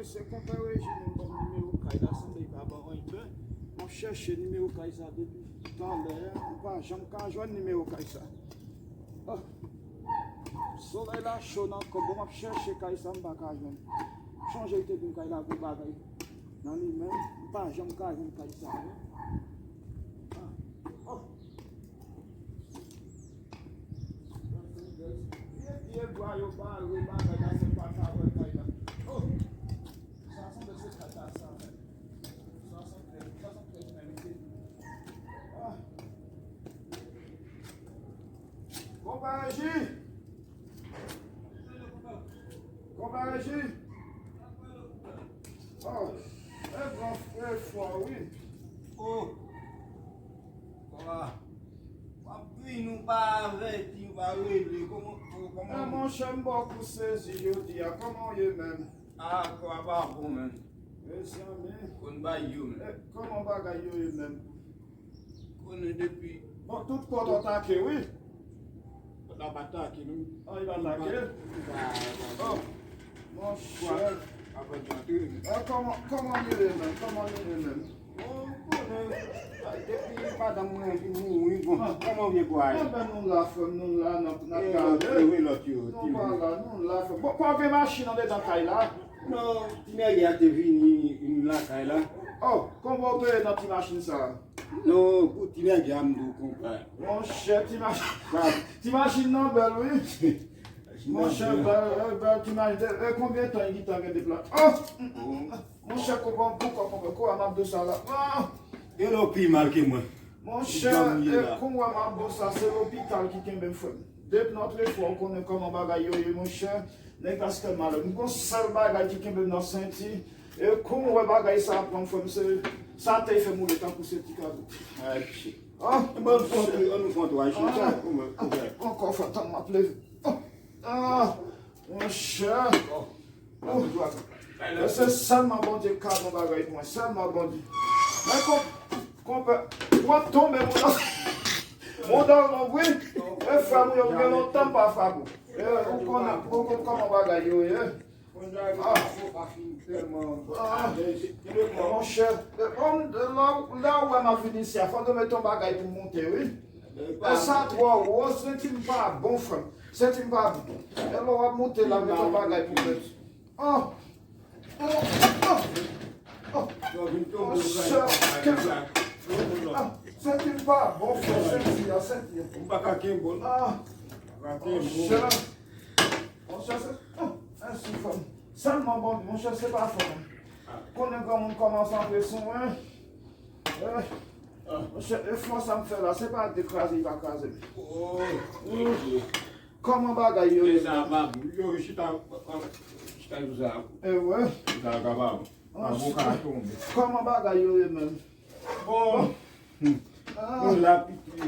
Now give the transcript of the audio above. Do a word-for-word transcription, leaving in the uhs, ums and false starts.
Se konpè Regi menm ban m nimewo kay la, sanble li pa ban anyen. M ap chèche nimewo kay sa depi talè, m pa janm ka jwenn nimewo kay sa. Ah. Solèy la cho nan kò, bon, m ap chèche kay sa, m pa ka jwenn. M chonje li te di m kay la gon bagay nan li, men m pa janm ka jwenn kay sa, non. Ah. Oh. Vye, vye bwa yo bare bagay la, se pa ka wè kay la. Oh. Sa sanble se kay la, sa, men. Swasann trèz, swasann trèz menm, li te di. Ah. Konpè Regi! Konpè Regi! Oh, e gran frè fò, wi. Oh. Ah. W ap vin, ou pa avèti, ou pa rele. Kòman, kòman... Ah, monchè, m bòkou sezi jodi a. Kòman w ye menm? Ah, kò a pa bon, menm. Mezanmi. Konn bay yo, menm. Eh, kòman bagay yo ye menm? Konnen depi... Bon, tout pòt ou atake, wi. Pòt la pa atake, non. Ah, li pa atake? Li pa, li pa atake. Oh, monchè. Apre m antre, menm. Eh, kòman, kòman nou ye menm? Kòman nou ye menm? Bon, konnen, depi madanm mwen vin mouri, bon, kòman vye bwa a ye? Enben, nou la, frè m, nou la, n ap, n ap gade. E lòt yo, e lòt yo, nou pa la, nou la, frè m. Bon, pa gen machin andedan kay la? Non, ti nèg la te vini, vini lakay la. Oh, konbyen w peye nan ti machin sa a? Non, pou ti nèg la, m di w konpè. Monchè, ti machin, ti machin nan bèl, wi. Monchè, bèl, bèl, bèl ti machin. E, e konbyen tan li gentan gen depi la? Oh! Monchè, konpè, poukò, konpè, kou a m ap di w sa la. Ah! Gen lè w pi mal ke mwen. Monchè, e kou a m ap di w sa, se lopital ki kenbe m, frè m. Depi n antre fò, ou konnen kòman bagay yo ye, monchè. Nèg la se tèlman malè. M gon sèl bagay ki kenbe m nan senti. E kou m wè bagay sa ap pran m, frè m, se sa tèy fè m woule tankou se ti kabrit. Ay, piti. Ah, bon, monchè. An nou fè yon twa, chita, konpè, konpè. Ankò, frè, tann m ap leve. Ah, ah, monchè. Oh. E se sèlman Bondye k ka bon bagay pou mwen, sèlman Bondye. Men konp-, konpè, w ap tonbe, mouda. Mouda w lonb, wi. E frè m, yo gen lontan m pa frape w. E, ou konnen, ou konn kòman bagay yo ye. Ah. Ah. Monchè, e, la, la w wè m ap vin isi a, fò w mete yon bagay pou m monte, wi. E sa twò wo, senti m pa bon, frè m. Senti m pa bon. E lè w ap monte la, mete yon bagay pou mèt. Oh! Oh! Oh! Oh! Monchè, ah, senti m pa bon, frè, senti a, senti a. M pa ka kenbe l. Ah! M pa ka kenbe l. Monchè. Monchè, se, oh, ensi fè m. Sèlman bon, monchè, se pa fò, non. Konnen granmoun kòmanse antre sou mwen. Eh, monchè, efò sa m fè la, se pa dekraze li pa kraze m. Oh, ok. Kòman bagay yo ye menm? Yo chita, chita sou sa. E wè. Sa ka pa bon. Avoka a tonbe. Kòman bagay yo ye menm? Bon. Ah. Nou la, piti.